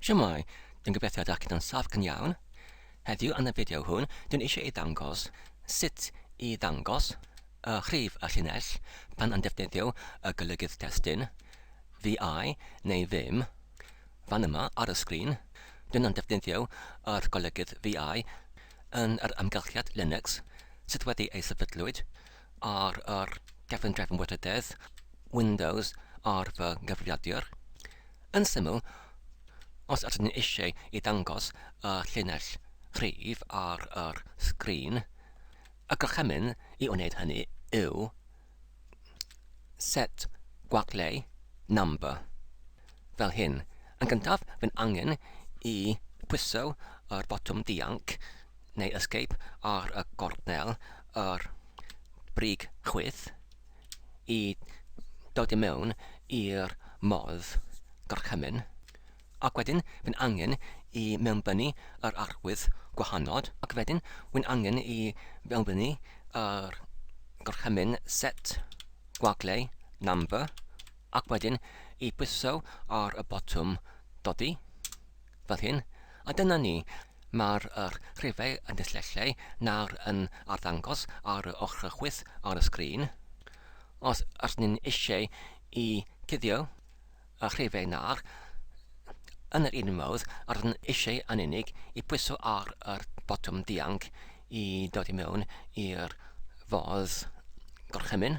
Shwmae, dwi'n gobeithio dach chi'n saff ac yn iawn. Heddiw yn y fideo hwn, dwi'n eisiau ei ddangos sut i ddangos y rhif y llinell pan yn defnyddio y golygydd testun, VI neu Vim. Fan yma ar y sgrin, dwi'n yn defnyddio yr golygydd VI yn yr amgylchiad Linux sydd wedi ei sefydlwyd ar yr gefn-drefn weithrededd Windows ar fy nghyfrifiadur. Yn syml, os ydyn ni eisiau i ddangos y llinell rhif ar yr sgrin, y gorchymyn i wneud hynny yw set gwagle number, fel hyn. Yn gyntaf, fy'n angen i pwyso yr botwm dianc neu escape ar y gornel yr brig chwith i dod i mewn i'r modd gorchymyn, ac wedyn fy'n angen i mewnbynnu yr arwydd gwahanod, ac wedyn wy'n angen i mewnbynnu yr gorchymyn set gwagle number, ac wedyn i bwyso ar y botwm dodi, fel hyn, a dyna ni, mae'r yr rhifau yn dislellau nawr yn arddangos ar y ochr chwith ar y sgrin. Os ydyn ni'n eisiau i cuddio y rhifau nawr, yn yr un modd, rydyn eisiau yn unig i pwyso ar yr botwm dianc i dod i mewn i'r fodd gorchymyn,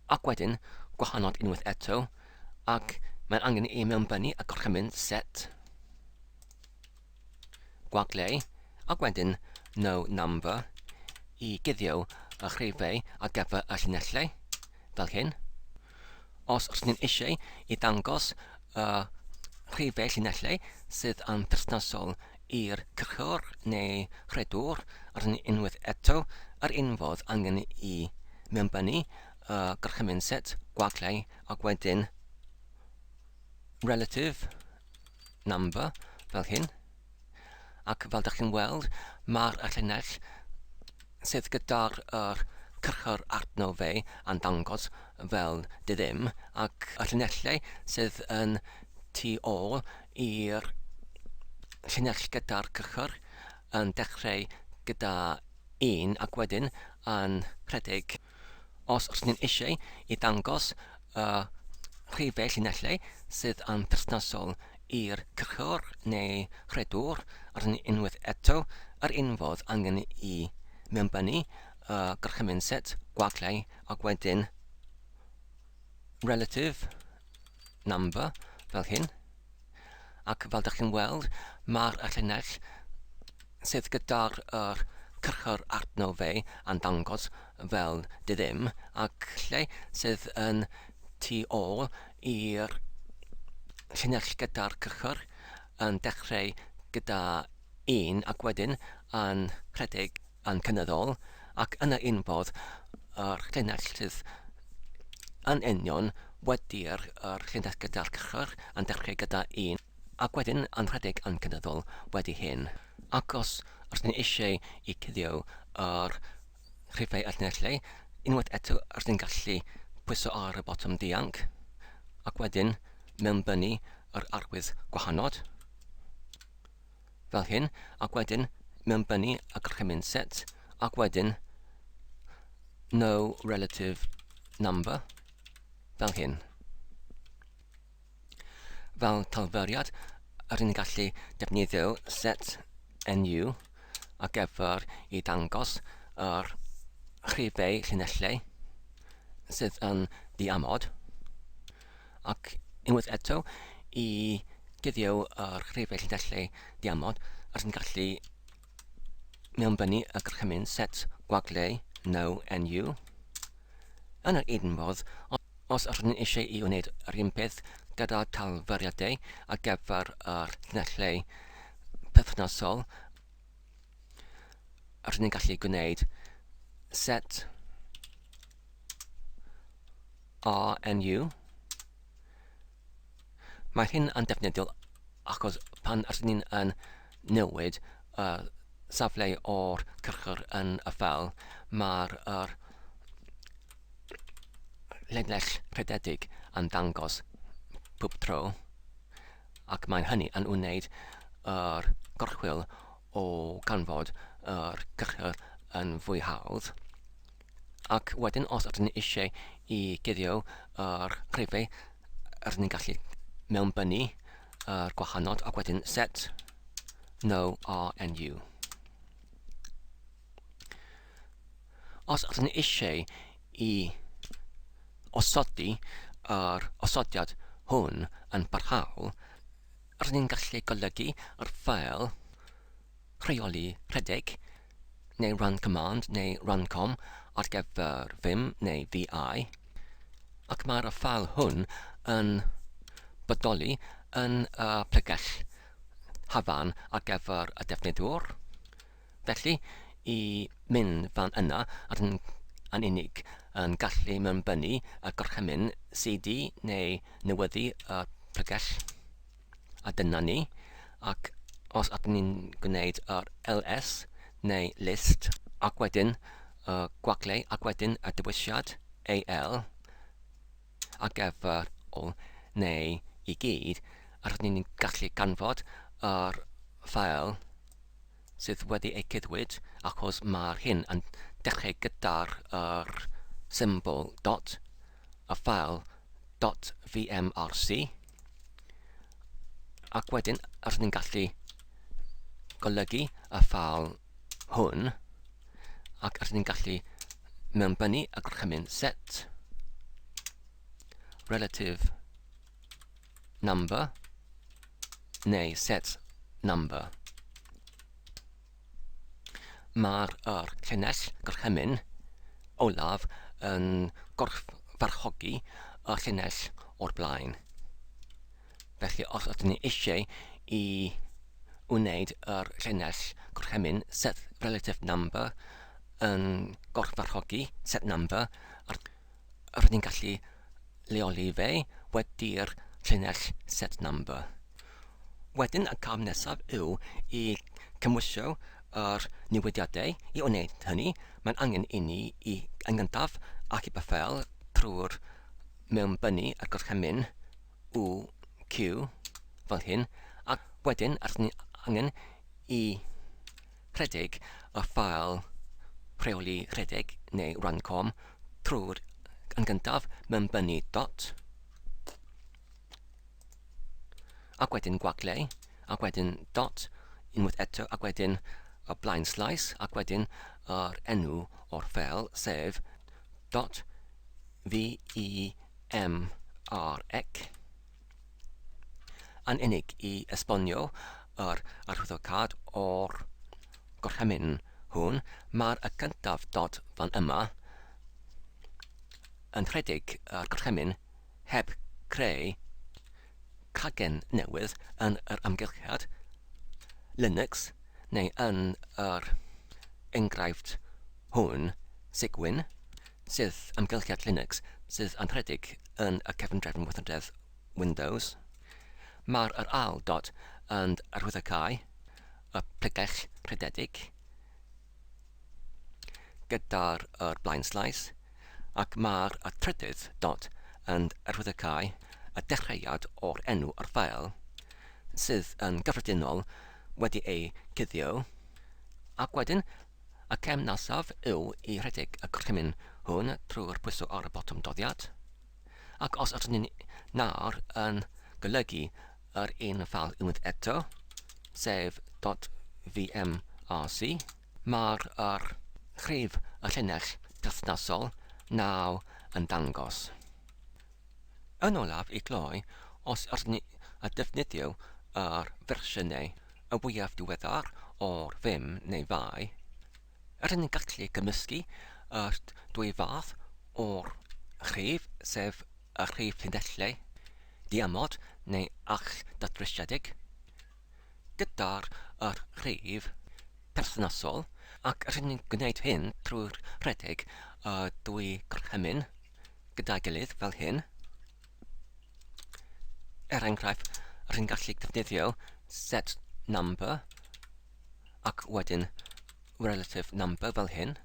ac wedyn gwahanod unwaith eto, ac mae'n angen i mewnbynnu y gorchymyn set gwagle, ac wedyn no number i guddio y rhifau ar gyfer y llinellau, fel hyn. Os ydyn ni'n eisiau i ddangos y rhifau llinellau sydd yn perthnasol i'r cychwr neu rhedwr, rydyn ni unwaith eto yr un fodd angen i mewnbynnu y gorchymyn set gwagle ac wedyn relative number fel hyn. Ac fel dych chi'n weld, mae'r llinell sydd gyda'r yr cyrchwr arno fe yn dangos fel dy ddim, ac y llinellau sydd yn tu ôl i'r llinell gyda'r cyrchwr yn dechrau gyda un ac wedyn yn rhedeg. Os ydyn ni'n eisiau i ddangos y rhifau llinellau sydd yn perthnasol i'r cychwr neu rhedwr, rydyn ni unwaith eto yr un fodd angen i mewnbynnu y gorchymyn set gwaglau ac wedyn relative number fel hyn. Ac fel dych chi'n weld, mae'r llinell sydd gyda'r yr cyrchwr arno fe yn dangos fel dy ddim, ac lle sydd yn tu ôl i'r llinell gyda'r cyrchwr yn dechrau gyda un ac wedyn yn rhedeg yn cynyddol, ac yn yr un fodd yr llinell sydd yn union wedi'r yr llinell gyda'r cychwr yn dechrau gyda un ac wedyn yn rhedeg yn cynyddol wedi hyn. Ac os rydyn ni eisiau i cuddio yr rhifau a llinellau, unwaith eto rydyn ni'n gallu pwyso ar y botwm dianc ac wedyn mewnbynnu yr arwydd gwahanod. fel hyn, ac wedyn mewnbynnu y gorchymyn set, ac wedyn no relative number, fel hyn. Fel talfyriad, rydyn ni'n gallu defnyddio set nu ar gyfer i ddangos yr rhifau llinellau sydd yn ddiamod. Ac unwaith eto, i guddio yr rhifau llinellau diamod, rydyn ni'n gallu mewnbynnu y gorchymyn set gwagle no nu. Yn yr un modd, os ydyn ni eisiau i wneud yr un peth gyda talfyriadau ar gyfer yr llinellau perthnasol, rydyn ni'n gallu gwneud set RNU. Mae hyn yn defnyddiol achos pan rydyn ni'n yn newid y safle o'r cyrchwr yn y ffeil, mae'r yr llinell rhededig yn dangos pob tro ac ac mae hynny yn wneud yr gorchwyl o ganfod yr cychwyl yn fwy hawdd. Ac wedyn os ydyn ni eisiau i guddio yr rhifau, rydyn ni'n gallu mewnbynnu yr gwahanol ac wedyn set no RNU. Os ydyn ni eisiau i osodi yr osodiad hwn yn barhaol, rydyn ni'n gallu golygu yr ffeil rheoli rhedeg neu run command neu runcom ar gyfer Vim neu VI, ac mae'r ffeil hwn yn bodoli yn y pregell hafan ar gyfer y defnyddwr. Felly, i mynd fan yna, rydyn yn unig yn gallu mewnbynnu y gorchymyn cd neu newyddu y pregell. A dyna ni. Ac os ydyn ni'n gwneud yr ls neu list, ac wedyn y gwagle, ac wedyn y dewisiad al, ar gyfer ôl neu i gyd, a rydyn ni'n gallu canfod yr ffael sydd wedi ei cuddwyd achos mae'r hyn yn dechrau gyda'r yr symbol dot, y ffael dot vmrc, ac wedyn rydyn ni'n gallu golygu y ffael hwn ac rydyn ni'n gallu mewnbynnu y gorchymyn set relative number neu set number. Mae'r yr llinell gorchymyn olaf yn gorfarchogi y llinell o'r blaen. Felly os ydyn ni eisiau i wneud yr llinell gorchymyn set relative number yn gorfarchogi set number, rydyn ni'n gallu leoli fe wedi'r llinell set number. Wedyn y cam nesaf yw i cymhwyso yr newidiadau. I wneud hynny, mae'n angen i ni i yn gyntaf achub y ffeil trwy'r mewnbynnu y gorchymyn U, Q, fel hyn, ac wedyn rydyn ni angen i rhedeg y ffael rheoli rhedeg neu runcom trwy'r yn gyntaf mewnbynnu dot ac wedyn gwagle ac wedyn dot unwaith eto ac wedyn y blaen slaes ac wedyn yr enw o'r ffeil sef dot V-E-M-R-X yn unig i esbonio yr arwyddocâd o'r gorchymyn hwn, mae'r y cyntaf dot fan yma yn rhedeg yr gorchymyn heb creu cragen newydd yn yr amgylchiad Linux neu yn yr enghraifft hwn Cygwin, sydd amgylchiad Linux sydd yn rhedeg yn y cefndrefn weithrededd Windows. Mae'r yr ail dot yn arwyddocáu y pregell rhededig gyda'r yr blaen slaes, ac mae'r y trydydd dot yn arwyddocáu y dechreuad o'r enw o'r ffeil, sydd yn gyffredinol wedi ei cuddio, ac wedyn Y cam nesaf yw i rhedeg y gorchymyn hwn trwy'r pwyso ar y botwm doddiad, ac os ydyn ni nawr yn golygu yr un ffeil unwaith eto, sef .vmrc, mae'r yr rhif y llinell perthnasol naw yn dangos. Yn olaf, i gloi, os ydyn ni yn defnyddio yr fersiynau y fwyaf diweddar o'r Vim neu Vi, rydyn ni'n gallu cymysgu y dwy fath o'r rhif, sef y rhif llinellau diamod neu all-ddatrysiedig, gyda'r yr rhif perthnasol, ac rydyn ni'n gwneud hyn trwy rhedeg y dwy gorchymyn gyda'i gilydd fel hyn. Er enghraifft, rydyn gallu defnyddio set number ac wedyn relative number fel hyn.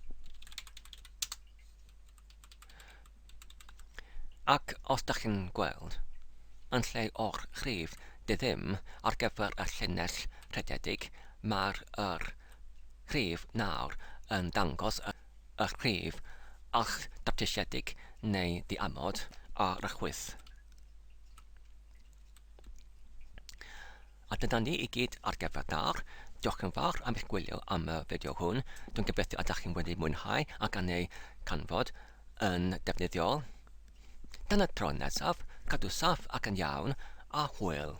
Ac os da chi'n gweld, yn lle o'r rhif diddim ar gyfer y llinell rhededig, mae'r yr rhif nawr yn dangos y rhif allddatrysiedig neu diamod ar y chwith. A dyna ni i gyd ar gyfer nawr. Diolch yn fawr am eich gwylio am y fideo hwn. Dwi'n gobeithio ydych chi'n wedi mwynhau ac yn ei canfod yn defnyddiol. Dyna tro nesaf, cadw saff ac yn iawn, a hwyl.